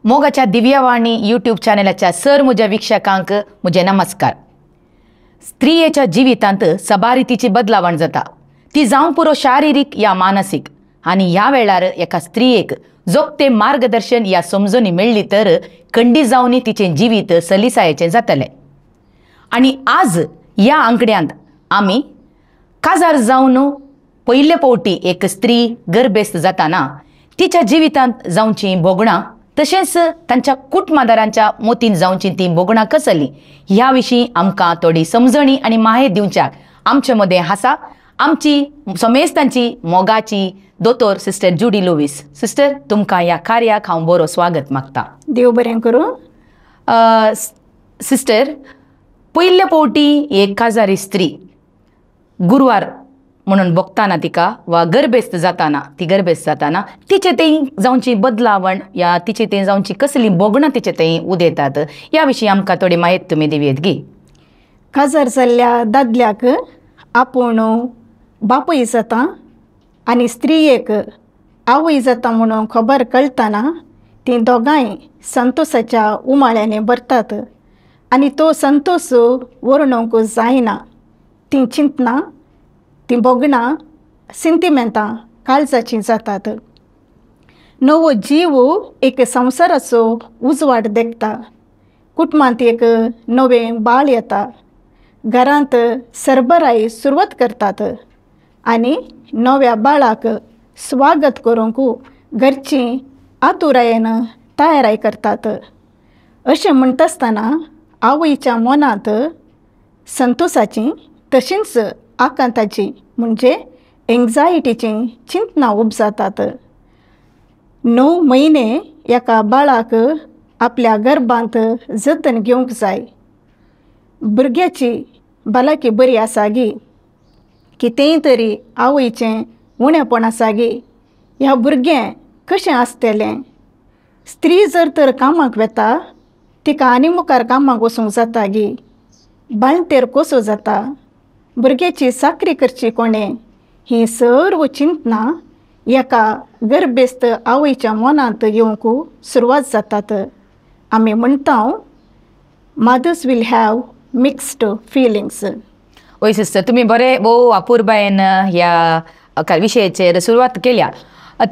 मोगाच्या Divyavani YouTube चॅनलाच्या sir म्हज्या वीक्षकांक म्हजे नमस्कार। स्त्रियेच्या जिवितांत सबारितीची बदलावण जाता, ती जावंक पुरो शारिरीक या मानसीक, आनी ह्या वेळार एका स्त्रियेक जोगते मार्गदर्शन या समजणी मेळ्ळी तर खंडी जावन तिचें जिवीत सलिसायेचें जातलें। आनी आज ह्या आंकड्यांत आमी काजार जावन पयले फावटी एक स्त्री गर्भेस्त जाताना तिच्या जिवितांत जावचीं भोगणां तशेंच तांच्या कुटुंबादारांच्या मोतीन जावचीं तीं भोगणां कसलीं ह्या विशीं आमकां थोडी समजणी आनी माहिती दिवच्याक आमचे मदें आसा आमची समेस्तांची मोगाची दोतोर सिस्टर जुडी लुवीस। सिस्टर, तुमकां ह्या कार्याक हांव बरो स्वागत मागता। देव बरें करूं। सिस्टर, पयले फावटी एक काजारी स्त्री गुरवार म्हणून भोगताना तिका वा गर्भेस्त जाताना ती गर्भेस्त जाताना तिचे थंय जावची बदलावण या तिचे थंय जावची कसली भोगणां तिचे थंय उदयतात ह्या विशीं आमकां थोडी म्हायती तुमी दिवयेत गी। काजार जाल्ल्या दादल्याक आपूण बापूय जाता आनी स्त्रियेक आवय जाता म्हणून खबर कळटाना तीं दोगांय संतोसाच्या उमाळ्यांनी भरतात आनी तो संतोस वर्णूंक जायना। तीं चिंतना, तीं भोगणां, सिंतिमेंतां काळजाचीं जातात। नवो जीव एक संवसाराचो उजवाड देखता, कुटुंबांत एक नवें बाळ येता, घरांत सरबराय सुरवात करतात आनी नव्या बाळाक स्वागत करूंक घरचीं आतुरायेन तयाराय करतात। अशें म्हणटा आसतना आवयच्या मनांत संतोसाची तशींच आकांताची म्हणजे एंग्जायटीची चिंतना उपजातात। 9 म्हयने एका बाळाक आपल्या गर्भांत जतन घेवंक जाय। भुरग्याची भलायकी बरी आसा गी, कितेंय तरी आवयचें उणेपण आसा गी, ह्या भुरगें कशें आसतलें। स्त्री जर तर कामाक वेता तिका आनी मुखार कामाक वचूंक जाता गी, बाळंतेर कसो जाता, भुरग्याची चाकरी करची कोणें, ही सर्व चिंतना एका गर्भेस्त आवयच्या मनांत येवंक सुरवात जातात। आमी म्हणटा mothers will have mixed feelings. वय सिस्टर, तुमी बरें भोव अपुरबायेन ह्या विशयाचेर सुरवात केल्या।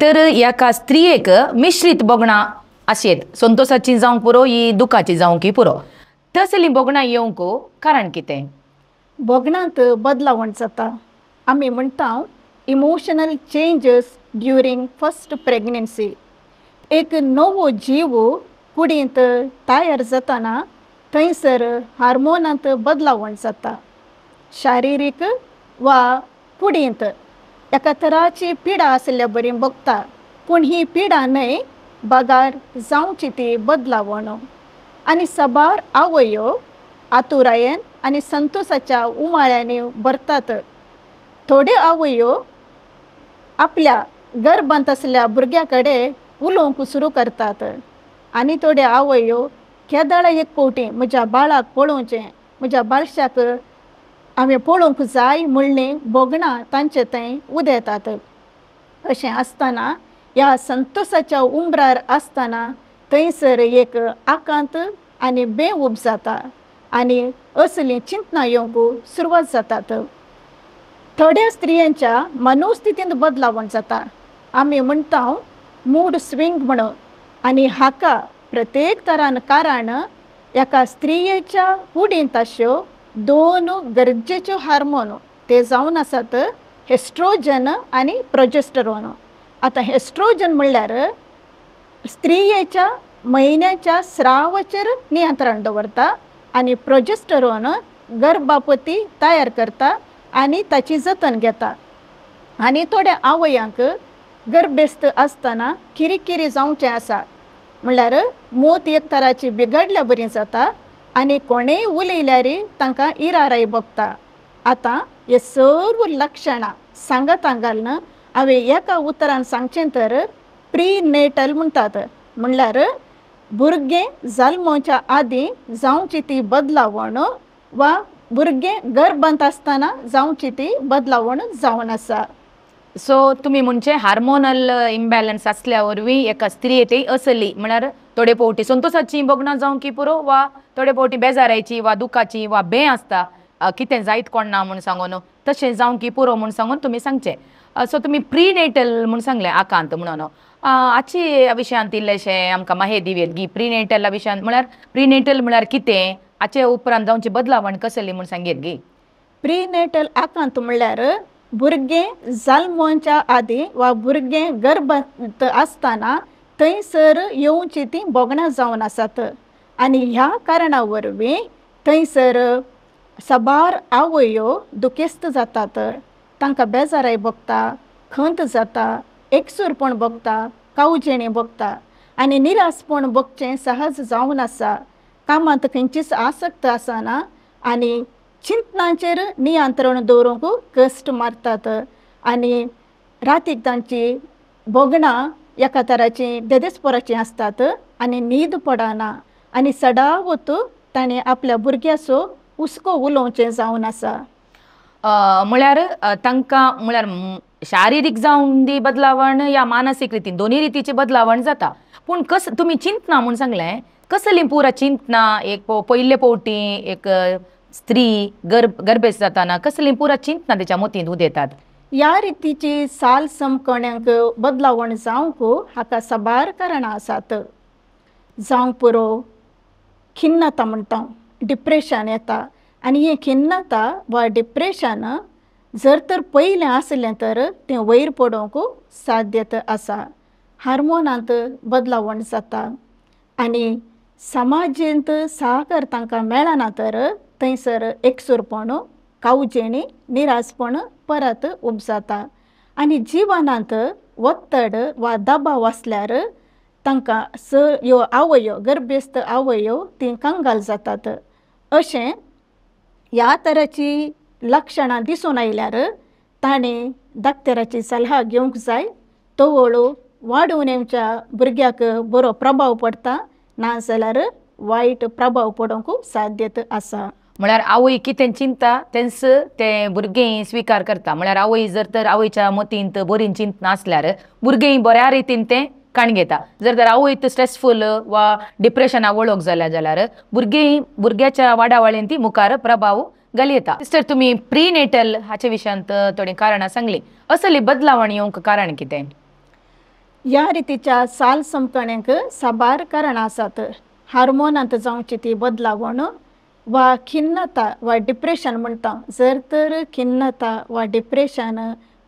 तर एका स्त्रियेक मिश्रीत भोगणां आसयेत, संतोसाची जावंक पुरो ही दुखाची जावंक पुरो, तसलीं भोगणां येवंक कारण कितें? भोगणांत बदलावण जाता। आमी म्हणटा emotional changes during first pregnancy. एक नवो जीव कुडींत तयार जाताना थंयसर हार्मोनांत बदलावण जाता। शारिरीक वा कुडींत एका तराची पिडा आशिल्ल्या बरी भोगता, पूण ही पिडा न्हय बगार जावची ती बदलावण। आनी साबार आवयो आतुरायेन आनी संतोसाच्या उमाळ्यांनी भरतात। थोड्यो आवयो आपल्या गर्भांत आसल्या भुरग्या कडेन उलोवंक सुरू करतात आनी थोड्यो आवयो केदळा एक फावटी म्हज्या बाळाक पळोवचें, म्हज्या बाळशाक हांवें पळोवंक जाय म्हणलीं भोगणां तांचे थंय उदयतात। अशें आसतना ह्या संतोसाच्या उंबरार आसतना थंयसर एक आकांत आनी बेऊब जाता आनी असलीं चिंतना येवंक सुरवात जातात। थोड्या स्त्रियांच्या मनोस्थितींत बदलावण जाता। आमी म्हणटा मूड स्विंग म्हणून, आनी हाका प्रत्येक तरान कारण एका स्त्रियेच्या कुडींत अश्यो 2 गरजेच्यो हार्मोन ते जावन आसात एस्ट्रोजन आनी प्रोजेस्टरोन। आतां एस्ट्रोजन म्हणल्यार स्त्रियेच्या म्हयन्याच्या स्रावाचेर नियंत्रण दवरता आनी प्रोजेस्टरोन गर्भापती तयार करता आनी ताची जतन घेता। आनी थोड्या आवयांक गर्भेस्त आसतना किरिकिरी जावचें आसा, म्हणल्यार मोत एक तराची बिगडल्या बरी जाता आनी कोणेय उलयल्यार तांकां इराराय भोगता। आतां हे सर्व लक्षणां सांगता घालून हांवें एका उतरान सांगचें तर प्रीनेटल म्हणटात, म्हणल्यार भुरगें जल्मोच्या आदीं जावची ती बदलावण वा भुरगें गर्भांत आसतना जावची ती बदलावण जावन आसा। सो तुमी म्हणचे हार्मोनल इम्बॅलन्स आसल्या वरवीं एका स्त्रिये असली म्हळ्यार थोडे फावटी संतोशाची भोगणां जावं की पुरो वा थोडे फावटी बेजारायची वा दुखाची वा बें आसता कितें जायत कोण ना म्हूण सांगून तशें जावं की पुरो म्हूण सांगून तुमी सांगचें. सो तुमी प्रिनेटल म्हूण सांगलें आकांत म्हणून हाचे विशयांत इल्लेशें आमकां माहिती दिवयेत गी प्रिनेटल विशयांत म्हळ्यार प्रिनेटल म्हळ्यार कितें, हाचे उपरांत जावची बदलावण कसली म्हूण सांगयेत गी. प्रिनेटल आकांत म्हणल्यार भुरगें जल्मोवच्या आदीं वा भुरगें गर्भांत आसतना थंयसर येवची ती भोगणां जावन आसात आनी ह्या कारणा वरवीं थंयसर साबार आवयो दुखेस्त जातात, तांकां बेजाराय भोगता, खंत जाता, एकसूरपण भोगता, कावजेणी भोगता आनी निरासपण भोगचें सहज जावन आसा. कामांत खंयचीच आसक्त आसना आनी चिंतनाचेर नियंत्रण दवरूंक कश्ट मारतात आनी रातीक तांची भोगणां एका तराची देदेस्पोराचीं आसतात आनी न्हीद पडना आनी सदावत ताणें आपल्या भुरग्याचो हुस्को उलोवचें जावन आसा. म्हळ्यार तांकां म्हळ्यार शारिरीक जावं दी बदलावण या मानसीक रितीन दोनी रितीची बदलावण जाता. पूण कस तुमी चिंतना म्हूण सांगलें, कसली पुरा चिंतना एक पयले फावटी एक स्त्री गर्भेस्त जाताना कसली पुरा चिंतना तेच्या मतींत उदेतात? ह्या रितीची साल समकण्यांक बदलावण जावंक हाका साबार कारणां आसात. जावंक पुरो खिन्नता म्हणटा, डिप्रेशन येता आनी हें खिन्नता वा डिप्रेशन जर तर पयलें आसलें तर तें वयर पडोवंक साध्यत आसा. हार्मोनांत बदलावण जाता आनी समाजेंत साकर तांकां मेळना तर थंयसर एकसूरपण, कावजेणी, निरासपण परत उपजाता आनी जिवनांत ಒತ್ತಡ वा दबाव आसल्यार तांकां ह्यो आवयो गर्भेस्त आवयो ती कंगाल जातात. अशें ह्या तरेची लक्षणां दिसून आयल्यार ताणें डॉक्टराची सलाह घेवंक जाय. तवळ वाडून येवच्या भुरग्याक बरो प्रभाव पडटा, नाजाल्यार वायट प्रभाव पडूंक साध्यत आसा. म्हळ्यार आवय कितें चिंता तेंच तें भुरगें स्विकार करता. म्हळ्यार आवय जर तर आवयच्या मतींत बरी चिंतना आसल्यार भुरगें बऱ्या रितीन तें काण घेता. जर तर आवय स्ट्रेसफूल वा डिप्रेशना वळख जाल्या जाल्यार भुरगें भुरग्याच्या वाडावळीन ती मुखार प्रभाव घालयता. सिस्टर, तुमी प्रिनेटल हाचे विशयांत थोडीं कारणां सांगली, असली बदलावण येवंक कारण कितें? ह्या रितीच्या साल समकण्यांक साबार कारणां आसात. हार्मोनांत जावची ती बदलावण वा खिन्नता वा डिप्रेशन म्हणटा, जर तर खिन्नता वा डिप्रेशन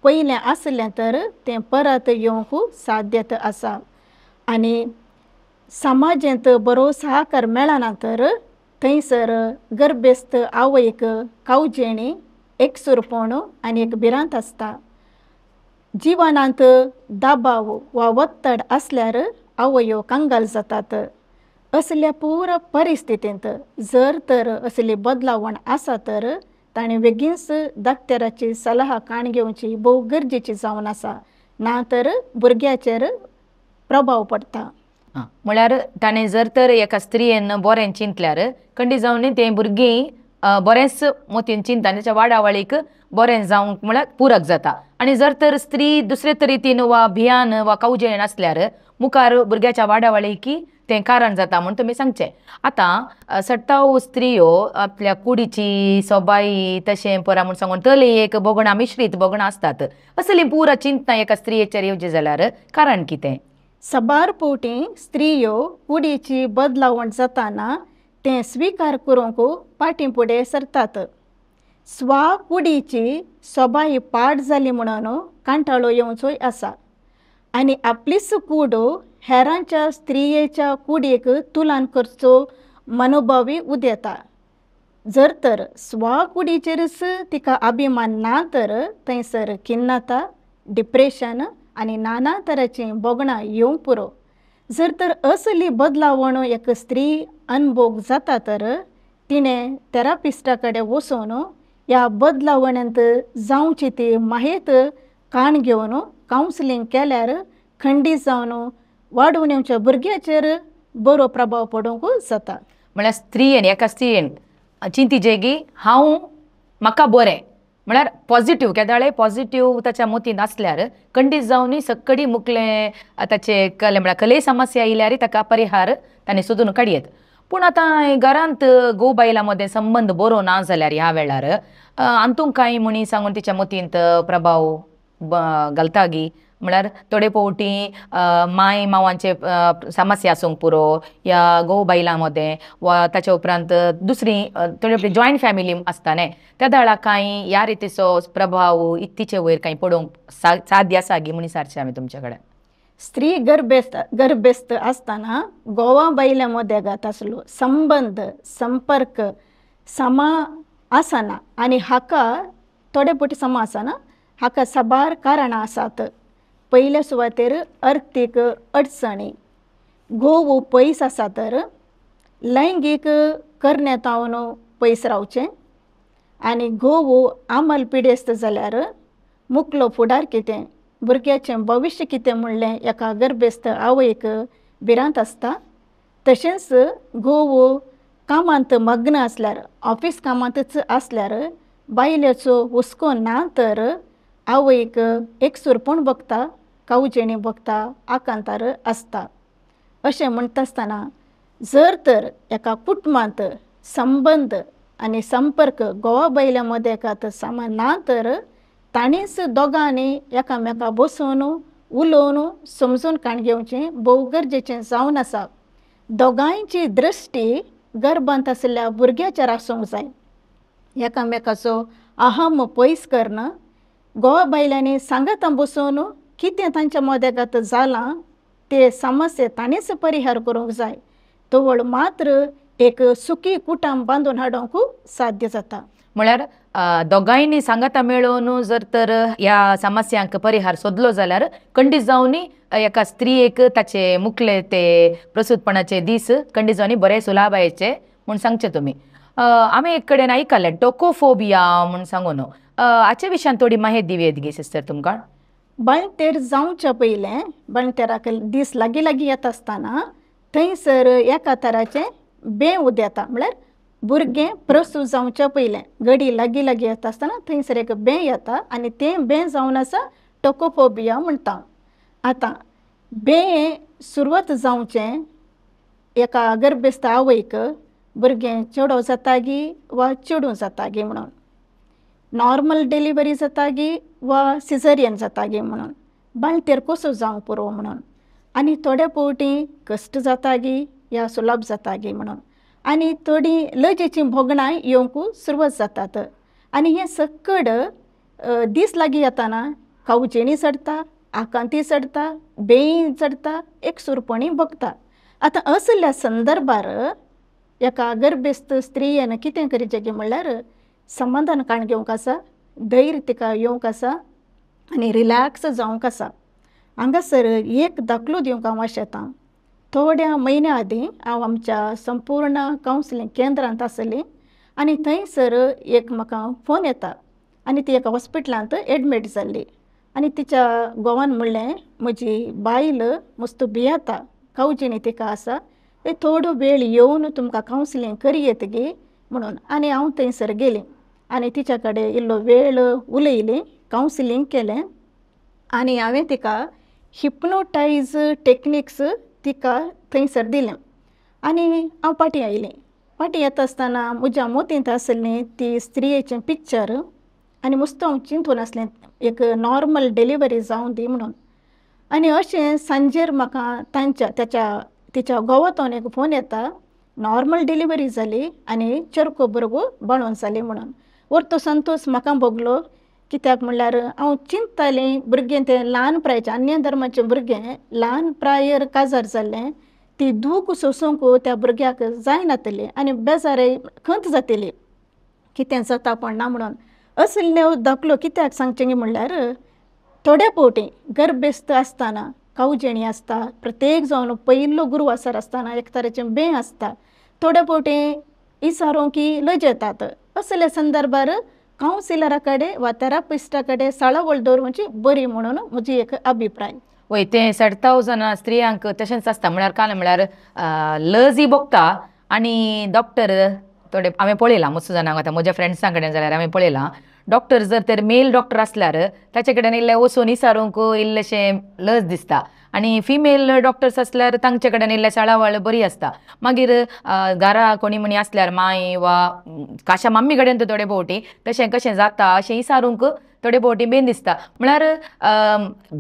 पयलें आसलें तर तें परत येवंक साध्यत आसा. आनी समाजेंत बरो सहकार मेळना तर थंयसर गर्भेस्त आवयक कावजेणी, एकसूरपण आनी एक भिरांत आसता. जिवनांत दबाव वा ಒತ್ತಡ आसल्यार आवयो कंगाल जातात. असल्या पुरा परिस्थितींत जर तर असली बदलावण आसा तर ताणें बेगीनच डॉक्टराची सलाह काण घेवची भोव गरजेची जावन आसा, ना तर भुरग्याचेर प्रभाव पडटा. म्हळ्यार ताणें जर तर एका स्त्रियेन बरें चिंतल्यार खंडीत जावन तें भुरगीं बरेंच मोतीन चिंता आनी ताच्या वाडावळीक बरें जावंक म्हळ्यार पुरक जाता. आनी जर तर स्त्री दुसरे तरेन वा भियान वा कावजेण आसल्यार मुखार भुरग्याच्या वाडावळीकी तें कारण जाता म्हूण तुमी सांगचें. आतां सट्टाव स्त्रियो आपल्या कुडीची सोबाई तशें परा म्हूण सांगून तले एक भोगणां मिश्रीत भोगणां आसतात. असली पुरा चिंतना एका स्त्रियेचेर येवचें जाल्यार कारण कितें? साबार फावटी स्त्रियो कुडीची बदलावण जाताना तें स्विकार करूंक फाटीं फुडें सरतात. स्वा कुडीची सोबाई पाड जाली म्हणून कांटाळो येवचोय आसा आनी आपलीच कूड हेरांच्या स्त्रियेच्या कुडीक तुलन करचो मनोभावी उदेता. जर तर स्वा कुडीचेरच तिका अभिमान ना तर थंयसर खिन्नता, डिप्रेशन आनी नाना तरेचीं भोगणां येवंक पुरो. जर तर असली बदलावण एक स्त्री अनभोग जाता तर तिणें थेरापिस्टा कडेन वचून ह्या बदलावण्यांत जावची ती माहित काण घेवन कावन्सिलींग केल्यार खंडीत जावन वाडून येवच्या भुरग्याचेर बरो प्रभाव पडूंक जाता. म्हळ्यार स्त्रियेन एका स्त्रियेन चिंतीचें की हांव म्हाका बरें, म्हळ्यार म्हळ्यार पॉझिटिव्ह केदाळे पॉझिटिव्ह ताच्या मोतीन आसल्यार खंडीत जावनूय सक्कडी मुकले ताचे कले म्हळ्यार कले समस्या येयल्यार ताका परिहार ताणें सोदून काडयेत. पूण आतां घरांत घोव बायलां मदें संबंद बरो ना जाल्यार ह्या वेळार हातूंत कांय म्हणी सांगून तिच्या मतींत प्रभाव घालता गी? म्हळ्यार थोडे फावटी माय मावांचे समस्या आसूंक पुरो या घोव बायलां मदें वा ताच्या उपरांत दुसरी थोडे फावटी जॉयंट फॅमिली आसता न्ही, त्या वेळार कांय ह्या रितीचो प्रभाव तिचे वयर कांय पडोवंक साध्य आसा गी म्हूण विचारचें आमी तुमचे कडेन. स्त्री गर्भेस्त गर्भेस्त आसतना घोवा बायल्या मदेगात आसलो संबंद संपर्क समा आसना आनी हाका थोडे फावटी समा आसना, हाका साबार कारणां आसात. पयल्या सुवातेर अर्थीक अडचणी, घोव पयस आसा तर लैंगीक करण्यातावन पयस रावचें आनी घोव आमल पिडेस्त जाल्यार मुकलो फुडार कितें, भुरग्याचें भविश्य कितें म्हणलें एका गर्भेस्त आवयक भिरांत आसता. तशेंच घोव कामांत मग्न आसल्यार, ऑफीस कामांतच आसल्यार बायलेचो हुस्को ना तर आवयक एकसूरपण भोगता, कावजेणी भोगता, आकांतार आसता. अशें म्हणटा आसतना जर तर एका कुटुंबांत संबंद आनी संपर्क घोवा बायल्या मदेकात समा ना तर तांणीच दोगांनी एकामेका बसून उलोवन समजून काण घेवचें भोव गरजेचें जावन आसा. दोगांयची दृश्टी गर्भांत आशिल्ल्या भुरग्याचेर आसूंक जाय. एकामेकाचो अहम पयस करून घोवा बायल्यांनी सांगाता बसून कितें तांच्या मदेगात जालां ते समस्या तांणीच परिहार करूंक जाय. तवळ मात्र एक सुखी कुटुंब बांदून हाडूंक साध्य जाता. म्हळ्यार दोगांयनी सांगाता मेळोवन जर तर ह्या समस्यांक परिहार सोदलो जाल्यार खंडीत जावनूय एका स्त्रियेक ताचे मुकले ते प्रसूतपणाचे दीस खंडीत जावनूय बरे सुलाभायेचे म्हूण सांगचे तुमी. आमी एक कडेन आयकलें टोकोफोबिया म्हूण सांगून, हाचे विशयान थोडी माहिती दिवयेत गी सिस्टर तुमकां? बाळंतेर जावच्या पयलें, बाळंतेराक दीस लागीं लागीं येता आसतना थंयसर एका तराचें बें उदेता, म्हळ्यार भुरगें प्रसूत जावच्या पयलें गडी लागीं लागीं येता आसतना थंयसर एक बें येता आनी तें बें जावन आसा टोकोफोबिया म्हणटा. आतां बें सुरवात जावचें एका गर्भेस्त आवयक भुरगें चेडो जाता गी वा चेडूं जाता गी म्हणून, नॉर्मल डिलिव्हरी जाता गी वा सिजरियन जाता गी म्हणून, बाळंतेर कसो जावंक पुरो म्हणून, आनी थोडे फावटी कश्ट जाता गी या सुलभ जाता गी म्हणून, आनी थोडीं लजेचीं भोगणां येवंक सुरवात जातात. आनी हें सक्कड दीस लागीं येताना कावजेणी चडटा, आकांती चडटा, बेंय चडटा, एकसूरपणी भोगता. आतां असल्या संदर्भार एका गर्भेस्त स्त्रियेन कितें करचें गी म्हणल्यार समाधान काण घेवंक आसा, धैर्य तिका येवंक आसा आनी रिलॅक्स जावंक आसा. हांगासर एक दाखलो दिवंक हांव आशेतां. थोड्या म्हयन्या आदीं हांव आमच्या संपूर्ण कावन्सिलींग केंद्रांत आसलें आनी थंयसर एक म्हाका फोन येता आनी ती एका हॉस्पिटलांत एडमीट जाल्ली आनी तिच्या घोवान म्हणलें म्हजी बायल मस्त भियेता, कावजेणी तिका आसा, थोडो वेळ येवन तुमकां कावन्सिलींग करयेत गी म्हणून. आनी हांव थंयसर गेलें आनी तिच्या कडेन इल्लो वेळ उलयलें, कावन्सिलींग केलें आनी हांवें तिका हिप्नोटायज टेक्निक्स तिका थंयसर दिलें आनी हांव फाटीं आयलें. फाटीं येता आसतना म्हज्या मोतींत आसलें ती स्त्रियेचें पिक्चर आनी मस्त हांव चिंतून आसलें एक नॉर्मल डिलिव्हरी जावं दी म्हणून. आनी अशें सांजेर म्हाका तांच्या तेच्या तिच्या घोवातून एक फोन येता, नॉर्मल डिलिव्हरी जाली आनी चेरको भुरगो बाळून जाली म्हणून. वरतो संतोश म्हाका भोगलो, कित्याक म्हणल्यार हांव चिंततालें भुरगें तें ल्हान प्रायचें, अन्य धर्माचें भुरगें ल्हान प्रायेर काजार जाल्लें, ती दूख सोंसूंक त्या भुरग्याक जायनातली आनी बेजारय खंत जातली कितें जाता पण ना म्हणून. असल्यो दाखलो कित्याक सांगचें म्हणल्यार थोड्या फावटी गर्भेस्त आसतना कावजेणी आसता, प्रत्येक जावन पयलो गुरवासर आसतना एक तरेचें बें आसता, थोड्या फावटी इसारोंक की लज येतात. असल्या संदर्भार कावन्सिलरा कडेन वा थेरापिस्टा कडेन साळावळ दवरुची बरी म्हणून म्हजी एक अभिप्राय. वय तें सडताव जाणां स्त्रियांक तशेंच आसता, म्हळ्यार काल म्हळ्यार लजी भोगता आनी डॉक्टर थोडे हांवें पळयलां मस्त जाणांक, आतां म्हज्या फ्रेंड्सां कडेन जाल्यार हांवें पळयलां डॉक्टर जर तर मेल डॉक्टर आसल्यार ताचे कडेन इल्लें वचून विचारूंक इल्लेशें लज दिसता आनी फिमेल डॉक्टर्स आसल्यार तांचे कडेन इल्लें सळावळ बरी आसता. मागीर घरा कोणी म्हणी आसल्यार माय वा काशा मम्मी कडेन तर थोडे भोवटी तशें कशें जाता अशें विचारूंक थोडे भोवटी बेन दिसता. म्हळ्यार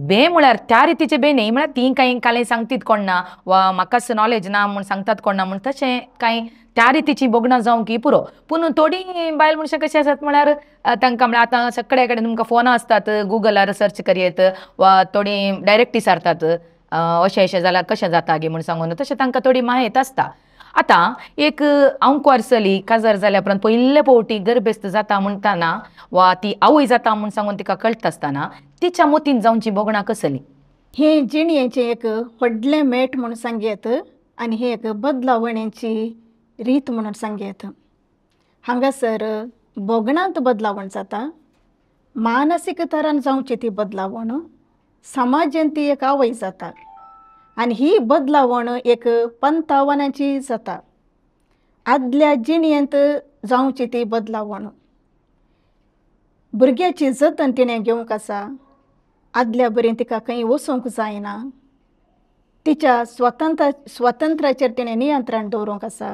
बे म्हळ्यार त्या रितीचे बे न्ही, म्हळ्यार ती कांय कालें सांगतीत कोण ना वा म्हाकाच नॉलेज ना म्हूण सांगतात कोण ना म्हूण तशें कांय त्या रितीची भोगणां जावंक पुरो. पूण थोडीं बायल मनशां कशीं आसात म्हळ्यार तांकां म्हळ्यार आतां सगळे कडेन तुमकां फोनां आसतात, गुगलार सर्च करयेत वा थोडीं डायरेक्ट विचारतात अशें अशें जाल्यार कशें जाता गे म्हूण सांगून, तशें तांकां थोडी म्हायत आसता. आतां एक आंकवार चली काजार जाल्या उपरांत पयले फावटी गर्भेस्त जाता म्हणटाना वा ती आवय जाता म्हूण सांगून तिका कळटा आसतना तिच्या मतीन जावची भोगणां कसली? हें जिणेचें एक व्हडलें मेट म्हूण सांगयेत आनी हें एक बदलावण्याची रीत म्हणून सांगयेत. हांगासर भोगणांत बदलावण जाता, मानसीक तरान जावची ती बदलावण, समाजान ती एक आवय जाता आनी ही बदलावण एक पंतावनाची जाता. आदल्या जिणेंत जावची ती बदलावण, भुरग्याची जतन तिणें घेवंक आसा, आदल्या बरें तिका खंय वचूंक जायना, तिच्या स्वातंत्र्याचेर तिणें नियंत्रण दवरूंक आसा.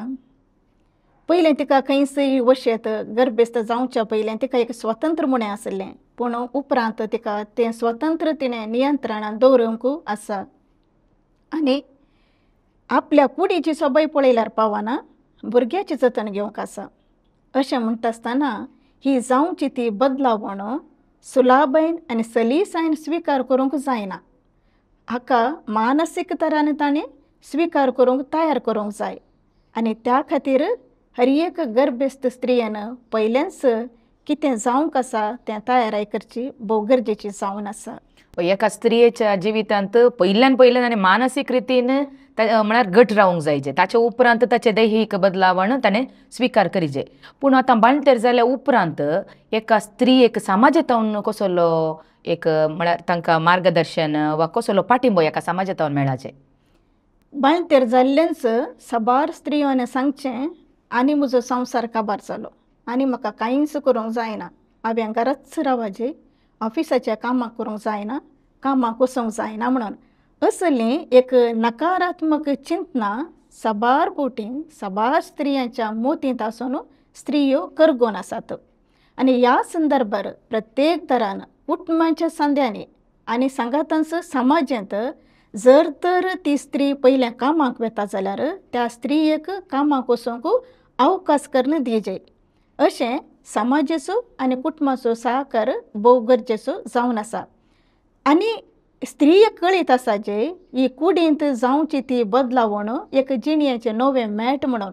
पयलें तिका खंयसय वशेत गर्भेस्त जावच्या पयलें तिका एक स्वतंत्र म्हणें आसलें, पूण उपरांत तिका तें स्वतंत्र तिणें नियंत्रणान दवरूंक आसा आनी आपल्या कुडीची सोबाय पळयल्यार पावना, भुरग्याची जतन घेवंक आसा. अशें म्हणटा आसतना ही जावची ती बदलावण सुलाबायन आनी सलीसायन स्विकार करूंक जायना. हाका मानसीक तरान ताणें स्विकार करूंक तयार करूंक जाय आनी त्या खातीर हर एक गर्भेस्त स्त्रियेन पयलेंच कितें जावंक आसा तें तयाराय करची भोव गरजेची जावन आसा. एका स्त्रियेच्या जिवितांत पयल्यान पयल्यान आनी मानसीक रितीन म्हळ्यार घट रावंक जायचे, ताचे उपरांत ताचे दैहीक बदलावण ताणें स्विकार करीचे. पूण आतां बाळंटेर जाल्या उपरांत एका स्त्रियेक समाजांत कसलो एक म्हळ्यार तांकां मार्गदर्शन वा कसलो पाठिंबो एका समाजांत मेळाचे? बाळंटेर जाल्लेंच साबार स्त्रियांनी सांगचें आनी म्हजो संवसार काबार जालो आनी म्हाका कांयच करूंक जायना, हांवें घराच रावचें, ऑफिसाच्या कामाक करूंक जायना, कामाक वचूंक जायना म्हणून असली एक नकारात्मक चिंतना साबार बोटी साबार स्त्रियांच्या मोतींत आसून स्त्रियो करगोन आसात. आनी ह्या संदर्भार प्रत्येक तरान कुटुंबाच्या सांद्यांनी आनी सांगातांच समाजांत जर तर ती स्त्री पयल्या कामाक वता जाल्यार त्या स्त्रियेक कामाक वचूंक अवकाश करून दिवचे, अशें समाजाचो आनी कुटुंबाचो सहकार भोव गरजेचो जावन आसा. आनी स्त्रियेक कळीत आसा जे ही कुडींत जावची ती बदलावण एक जिणेचें नवें मेट म्हणून.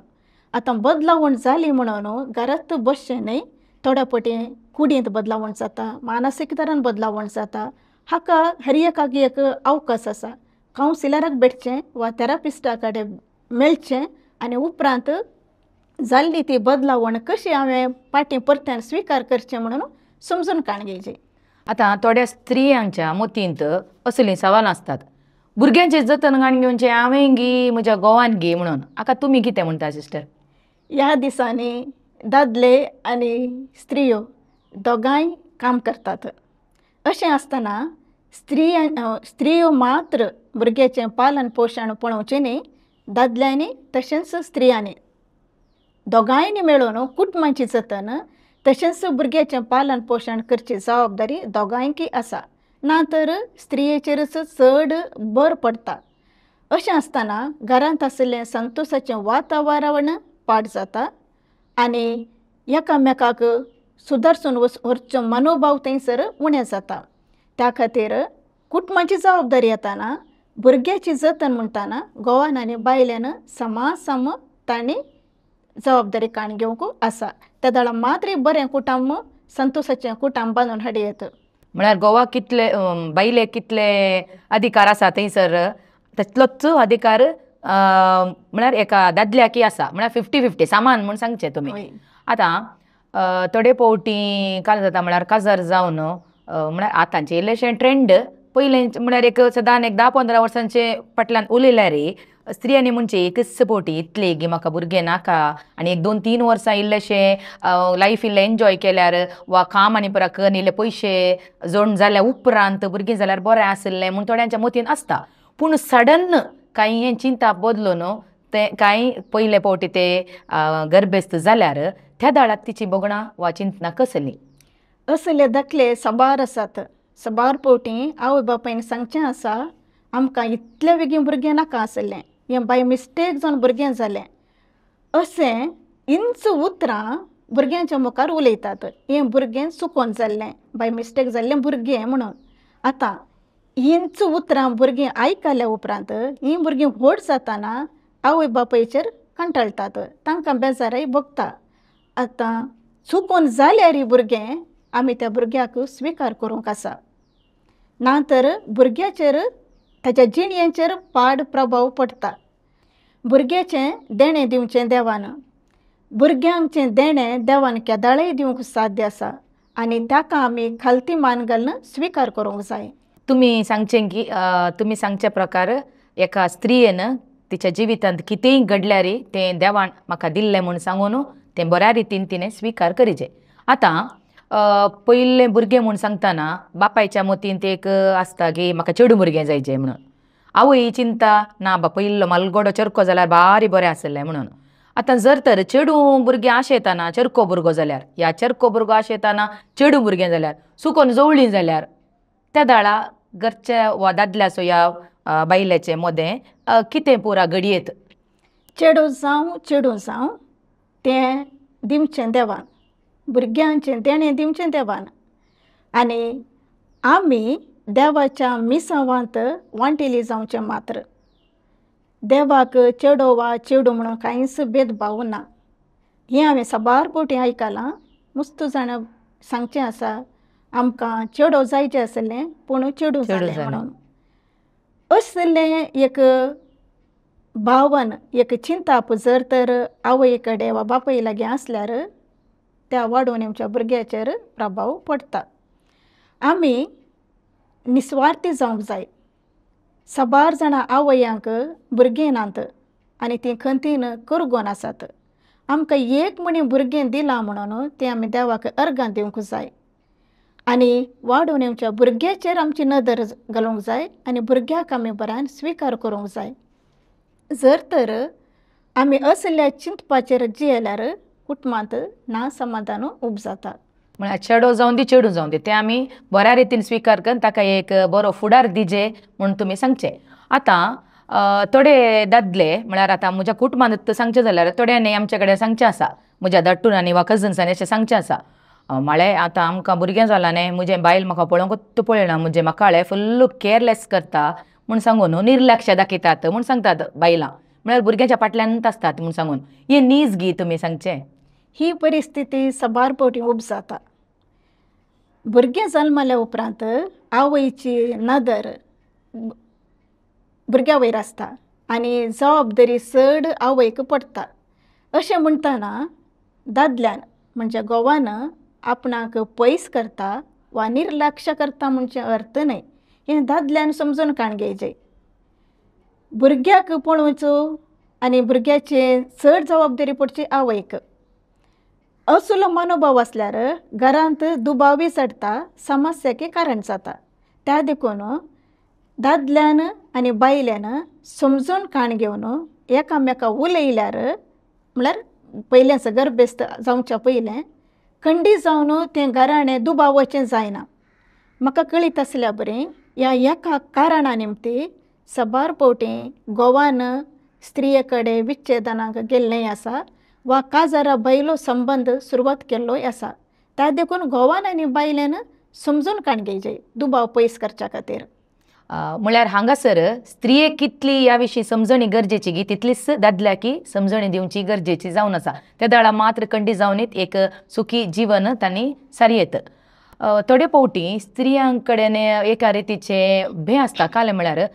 आतां बदलावण जाली म्हणून घरांत बसचें न्हय, थोड्या पटी कुडींत बदलावण जाता, मानसीक तरान बदलावण जाता. हाका हर एकाक एक अवकाश आसा, कावन्सिलराक भेटचें वा थेरापिस्टा कडेन मेळचें आनी उपरांत जाल्ली ती बदलावण कशी हांवें फाटीं परत्यान स्विकार करचें म्हणून समजून काण घेवची. आतां थोड्या स्त्रियांच्या मतींत असलीं सवालां आसतात, भुरग्यांचें जतन घाण घेवचें हांवें गी म्हज्या घोवान गी म्हणून, हाका तुमी कितें म्हणटा सिस्टर? ह्या दिसांनी दादले आनी स्त्रियो दोगांय काम करतात. अशें आसतना स्त्रियो मात्र भुरग्याचें पालन पोशण पळोवचें न्ही, दादल्यांनी तशेंच स्त्रियांनी दोगांयनी मेळून कुटुंबाची जतन तशेंच भुरग्याचें पालन पोशण करची जबाबदारी दोगांयकी आसा, ना तर स्त्रियेचेरच चड भर पडटा. अशें आसतना घरांत आशिल्लें संतोशाचें वातावरण पाड जाता आनी एकामेकाक सुदारसून व्हरचो मनोभाव थंयसर उणें जाता. त्या खातीर कुटुंबाची जबाबदारी येताना भुरग्याची जतन म्हणटाना घोवान आनी बायल्यान समा सम तांणी जबाबदारी काण घेवंक आसा. त्या दळा मात्र बरें कुटुंब संतोशाचें कुटुंब बांदून हाडयेत. म्हळ्यार घोवाक कितले बायलेक कितले अधिकार आसा थंयसर तितलोच अधिकार म्हळ्यार एका दादल्याकय आसा, म्हळ्यार 50-50 सामान म्हूण सांगचें तुमी. आतां थोडे फावटी काल जाता म्हळ्यार काजार जावन म्हळ्यार आतांचें इल्लेशें ट्रेंड पयलें म्हळ्यार एक सदान एक 10-15 वर्सांचे फाटल्यान उलयल्यार स्त्रियांनी म्हणजे एकच फावटी इतले की म्हाका भुरगें नाका आनी एक 2-3 वर्सां इल्लेशें लायफ इल्लें एन्जॉय केल्यार वा काम आनी पुरा करून इल्ले पयशे जोड जाल्या उपरांत भुरगीं जाल्यार बरें आशिल्लें म्हूण थोड्यांच्या मतीन आसता. पूण सडन कांय हें चिंता बदलून तें कांय पयले फावटी ते गर्भेस्त जाल्यार त्या दाळाक तिची भोगणां वा चिंतना कसलीं? असले दाखले साबार आसात. साबार फावटी आवय बापायन सांगचें आसा, आमकां इतले बेगीन भुरगें नाका आसलें, हें बाय मिस्टेक जावन भुरगें जालें, अशें इंच उतरां भुरग्यांच्या मुखार उलयतात. हें भुरगें चुकोन जाल्लें, बाय मिस्टेक जाल्लें भुरगें म्हणून. आतां हींच उतरां भुरगीं आयकल्या उपरांत हीं भुरगीं व्हड जाताना आवय बापायचेर कंटाळटात, तांकां बेजारय भोगता. आतां चुकोन जाल्यार भुरगें आमी त्या भुरग्याक स्विकार करूंक आसा, ना तर भुरग्याचेर ताच्या जिणेचेर पाड प्रभाव पडटा. भुरग्याचें देणें दिवचें देवान, भुरग्यांचें देणें देवान केदाळय दिवंक साध्य आसा आनी ताका आमी खालती मान घालून स्विकार करूंक जाय. तुमी सांगचें की तुमी सांगचे प्रकार एका स्त्रियेन तिच्या जिवितांत कितेंय घडल्यार तें देवान म्हाका दिल्लें म्हूण सांगून तें बऱ्या रितीन तिणें स्विकार करीचे. आतां पयलें भुरगें म्हूण सांगतना बापायच्या मतींत एक आसता की म्हाका चेडूं भुरगें जायचें म्हणून, आवय चिंता ना बा पयलो मालगोडो चरको जाल्यार भारी बरें आसलें म्हणून. आतां जर तर चेडूं भुरगें आशेताना चरको भुरगो जाल्यार ह्या चरको भुरगो आशेताना चेडूं भुरगें जाल्यार सुकोन जवळी जाल्यार त्या दाळा घरच्या वा दादल्याचो ह्या बायलेचे मदें कितें पुरा घडयेत? चेडूं जावं चेडूं जावं तें दिवचें देवान, भुरग्यांचें देणें दिवचें देवान आनी आमी देवाच्या मिसावांत वांटेली जावचें मात्र. देवाक चेडो वा चेडूं म्हणून कांयच भेदभाव ना. हें हांवें साबार फावटी आयकलां. मस्त जाणां सांगचें आसा आमकां चेडो जायचें आसलें पूण चेडूं जालें म्हणून. असलें एक भावन एक चिंताप जर तर आवय कडेन वा बापाय लागीं आसल्यार त्या वाडोवन आमच्या भुरग्याचेर प्रभाव पडटा. आमी निस्वार्थी जावंक जाय. साबार जाणां आवयांक भुरगीं नात आनी तीं खंतीन करगोन आसात. आमकां एक म्हणी भुरगें दिलां म्हणून तें आमी देवाक अर्गां दिवंक जाय आनी वाडोवन येवच्या भुरग्याचेर आमची नदर घालूंक जाय आनी भुरग्याक आमी बऱ्यान स्विकार करूंक जाय. जर तर आमी असल्या चिंतपाचेर जियेल्यार कुटुंबांत ना समाधान उब जाता. म्हळ्यार चेडो जावन दी चेडूं जावन दी तें आमी बऱ्या रितीन स्विकार करून ताका एक बरो फुडार दिजे म्हूण तुमी सांगचें. आतां थोडे दादले म्हळ्यार आतां म्हज्या कुटुंबांत सांगचें जाल्यार थोड्यांनी आमचे कडेन सांगचें आसा, म्हज्या धाडटून वा कजन्सांनी अशें सांगचें आसा, म्हळें आतां आमकां भुरगें जालां न्ही, म्हजें बायल म्हाका पळोवंकूच पळयना, म्हजें म्हाका हाळें फुल्ल केअरलेस करता म्हूण सांगून निर्लक्ष दाखयतात म्हूण सांगतात बायलां, म्हळ्यार भुरग्यांच्या फाटल्यानूच आसतात म्हूण सांगून. हें नीज गी तुमी सांगचें? ही परिस्थिती साबार फावटी उब जाता. भुरगें जल्मल्या उपरांत आवयची नदर भुरग्या वयर आसता आनी जबाबदारी चड आवयक पडटा. अशें म्हणटना दादल्यान म्हणजे घोवान आपणाक पयस करता वा निर्लक्ष करता म्हणचे अर्थ न्हय. हें दादल्यान समजून काण घेवचें. भुरग्याक पळोवचो आनी भुरग्याचे चड जबाबदारी पडची आवयक. असलो मनोभाव आसल्यार घरांत दुबावी चडटा, समस्याक कारण जाता. त्या देखून दादल्यान आनी बायल्यान समजून काण घेवन एकामेका उलयल्यार म्हळ्यार पयलेंच गर्भेस्त जावच्या पयलें खंडी जावन तें घराणें दुबावाचें जायना. म्हाका कळीत आसल्या बरें ह्या एका कारणा निमती साबार फावटी घोवान स्त्रिये कडेन विच्छेदनाक गेल्लें आसा वा काजारा भायलो संबंद सुरवात केल्लोय आसा. त्या देखून घोवान आनी बायल्यान समजून काण घेवचें दुबाव पयस करच्या खातीर. म्हळ्यार हांगासर स्त्रियेक कितली ह्या विशीं समजणी गरजेची गी तितलीच दादल्याकी समजणी दिवची गरजेची जावन आसा. त्या दाळा मात्र कंडी जावन एक सुखी जीवन तांणी सारयेत. थोडे फावटी स्त्रियां कडेन एका रितीचे भें आसता, कालें म्हळ्यार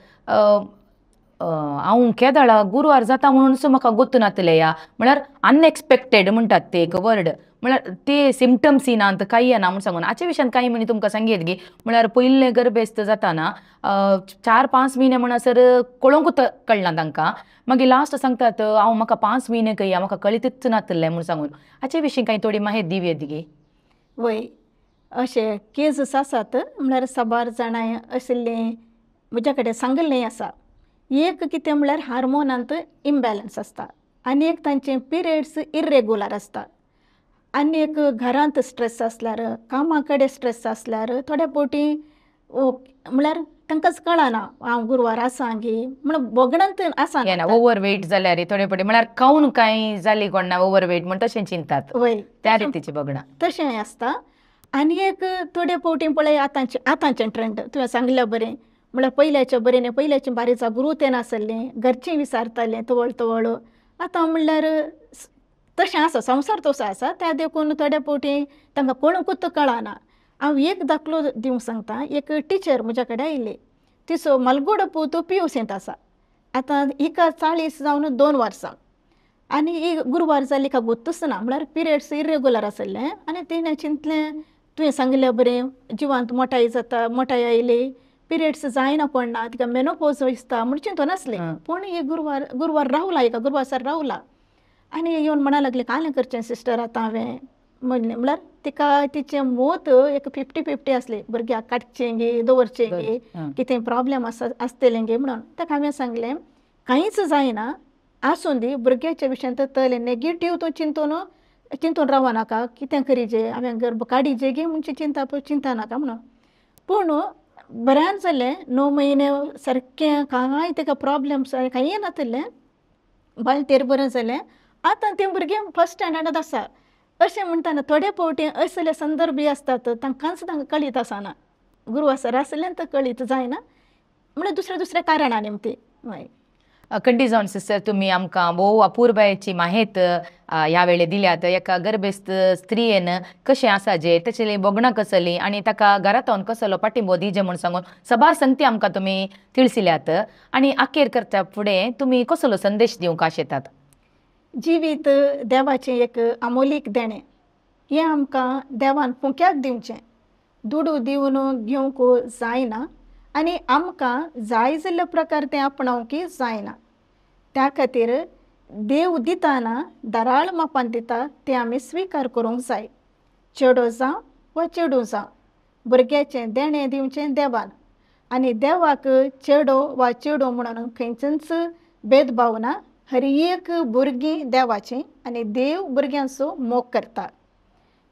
हांव केदळा गुरवार जाता म्हणून म्हाका गोत्तू नातलें या म्हळ्यार अनएक्सपेक्टेड म्हणटात ते एक वर्ड म्हळ्यार ते सिमटम्स येनात कांय येना म्हूण सांगून हाचे विशयान कांय म्हणी तुमकां सांगयत गी म्हळ्यार पयले गर्भेस्त जाताना 4-5 म्हयने म्हणसर कळोंकूच कळना तांकां, मागीर लास्ट सांगतात हांव म्हाका 5 म्हयने कया म्हाका कळीतच नातलें म्हूण सांगून, हाचे विशीं कांय थोडी माहिती दिवयेत गी? वय, अशे केसीस आसात म्हळ्यार साबार जाणां आशिल्लीं म्हज्या कडेन सांगिल्लें आसा. एक कितें म्हळ्यार हार्मोनांत इम्बॅलन्स आसता आनी एक तांचे पिरियड्स इरेगुलर आसता आनी एक घरांत स्ट्रेस आसल्यार कामा कडेन स्ट्रेस आसल्यार थोड्या फावटी म्हळ्यार तांकांच कळना हांव गुरवार आसा गी म्हण भोगणांत आसा येना, ओवर वेट जाल्यार थोडे फावटी म्हळ्यार खावन कांय जाली कोण ना ओवर वेट म्हण तशें चिंतात, वय त्या रितीची बगणां तशें आसता. आनी एक थोडे फावटी पळय आतांचें आतांचें ट्रेंड तुवें सांगल्या बरें म्हळ्यार पयल्याच्या बरें न्ही, पयल्याची बारीक जागृत नासलें, घरचीं विचारतालें तवळ तवळ, आतां म्हणल्यार तशें आसा संवसार तसो आसा त्या देखून थोड्या फावटी तांकां कळूंकूच कळना. हांव एक दाखलो दिवंक सांगता, एक टिचर म्हज्या कडेन आयली, तिचो मालगुडो पूत पी यू सींत आसा, आतां हिका 40 जावन 2 वर्सां आनी ही गुरवार जाली हिका गोत्तूच ना म्हळ्यार पिरियड्स इरेगुलर आसले आनी तिणें चिंतलें तुवें सांगिल्ल्या बरें जिवांत मोटाय जाता, मोटाय आयली पिरियड्स जायना पडना तिका मेनोपोज दिसता म्हूण चिंतून आसलें, पूण ही गुरवार गुरवार रावला, हिका गुरवार रावला आनी येवन म्हणा लागली कालें करचें सिस्टर आतां हांवें म्हणलें म्हळ्यार तिका तिचें मत एक 50-50 आसलें, भुरग्याक काडचें गे दवरचें गे कितें प्रोब्लेम आसा आसतलें गे म्हणून. ताका हांवें सांगलें कांयच जायना आसूं दी, भुरग्याच्या विशयांत तलें नेगेटीव तूं चिंतून चिंतून रावो नाका, कितें करीजे हांवें गर्भ काडीजे गे म्हणचे चिंता चिंता नाका म्हणून. पूण बऱ्यान जालें 9 म्हयने सारकें कांय ताका प्रोब्लेम्स कांय नातिल्लें, बाळंटेर बरें जालें, आतां तें भुरगें फर्स्ट स्टँडर्डांत आसा. अशें म्हणटाना थोडे फावटी असले संदर्भय आसतात तांकांच तांकां कळीत आसना, गुरवार आसलें तर कळीत जायना म्हळ्यार दुसऱ्या दुसऱ्या कारणां निमती. हय खंडीत जावन सिस्टर तुमी आमकां भोव अपुरबायेची माहेत ह्या वेळे दिल्यात. एका गर्भेस्त स्त्रियेन कशें आसा जे तेचेली भोगणां कसली आनी ताका घरांत कसलो पाठिंबो दिजे म्हूण सांगून सबार संगती आमकां तुमी तिळसिल्यात आनी अखेर करता फुडें तुमी कसलो संदेश दिवंक आशेतात? जिवीत देवाचें एक अमोलीक देणें, हें आमकां देवान फुंक्याक दिवचें, दुडू दिवन घेवंक जायना आनी आमकां जाय जाल्ले प्रकार तें आपणावंक जायना. त्या खातीर देव दिताना दराळ मापान दिता तें आमी स्विकार करूंक जाय, चेडो जावं वा चेडूं जावं भुरग्याचें देणें दिवचें देवान आनी देवाक चेडो वा चेडूं म्हणून खंयचोच भेदभाव ना, हर एक भुरगीं देवाचीं आनी देव भुरग्यांचो मोग करता.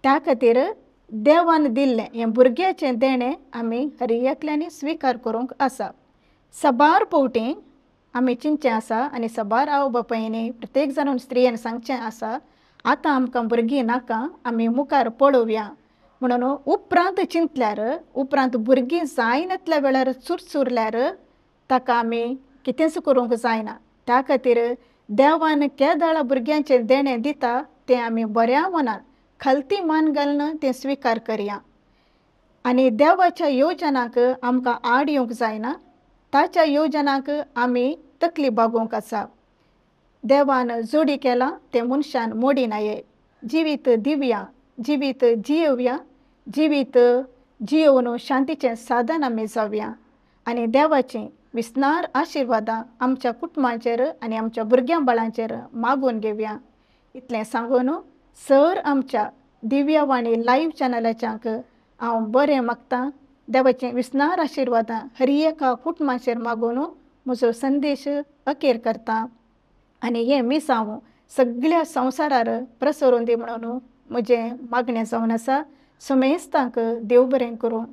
त्या खातीर देवान दिल्लें हें भुरग्याचें देणें आमी हर एकल्यांनी स्विकार करूंक आसा. साबार फावटी आमी चिंतचें आसा आनी साबार आवय बापायनी प्रत्येक जाणान स्त्रियेन सांगचें आसा, आतां आमकां भुरगीं नाका आमी मुखार पळोवया म्हणून उपरांत चिंतल्यार उपरांत भुरगीं जायनातल्या वेळार चुरचुरल्यार ताका आमी कितेंच करूंक जायना. त्या खातीर देवान केदळा भुरग्यांचें देणें दिता तें आमी बऱ्या मनान खालती मान घालून तें स्विकार करया आनी देवाच्या योजनाक आमकां आड येवंक जायना, ताच्या योजनाक आमी तकली बागोवंक आसा. देवान जोडी केला तें मनशान मोडी नाये. जिवीत दिवया, जिवीत जियोवया, जिवीत जियोवन शांतीचें साधन आमी जावया आनी देवाचीं विस्नार आशिर्वादां आमच्या कुटुंबाचेर आनी आमच्या भुरग्यां बाळांचेर मागून घेवया. इतलें सांगून सर आमच्या दिव्यवाणी लायव्ह चॅनलाच्यांक हांव बरें मागतां, देवाचें विस्नार आशिर्वादां हर एका कुटुंबाचेर मागून म्हजो संदेश अखेर करता आनी हें मिसांव सगळ्या संवसारार प्रसरून दी म्हणून म्हजें मागणें जावन आसा. सुमेस्तांक देव बरें करूं.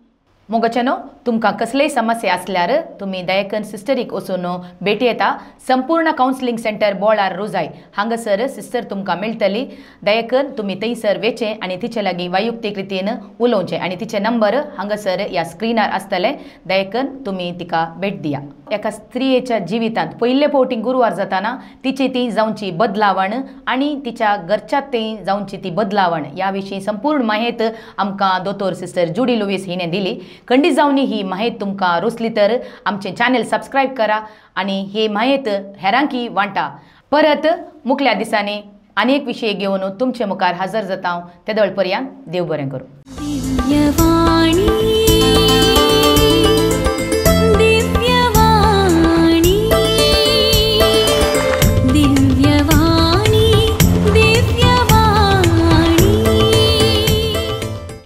मोगाच्यानो तुमकां कसलेय समस्या आसल्यार तुमी दयाकन सिस्टरीक वचून भेटी येता. संपूर्ण कावन्सिलींग सेंटर बोळार रोजाय हांगासर सिस्टर तुमकां मेळटली. दयाकन तुमी थंयसर वेचें आनी तिचे लागीं वैयक्तीक रितीन उलोवचें आनी तिचे नंबर हांगासर ह्या स्क्रिनार आसतले. दयाकन तुमी तिका भेट दिया. एका स्त्रियेच्या जिवितांत पयले फावटी गुरवार जाताना तिची ती जावची बदलावण आनी तिच्या घरच्या ती जावची ती बदलावण ह्या विशीं संपूर्ण माहिती आमकां दोतोर सिस्टर जुडी लुवीस हिणें दिली. खंडीत जावन ही माहिती तुमकां रोसली तर आमचें चॅनल सबस्क्रायब करा आनी ही माहिती हेरांकी वांटा. परत मुखल्या दिसांनी आनी एक विशय घेवन तुमचे मुखार हजर जाता. तेदळ पर्यंत देव बरें करूं.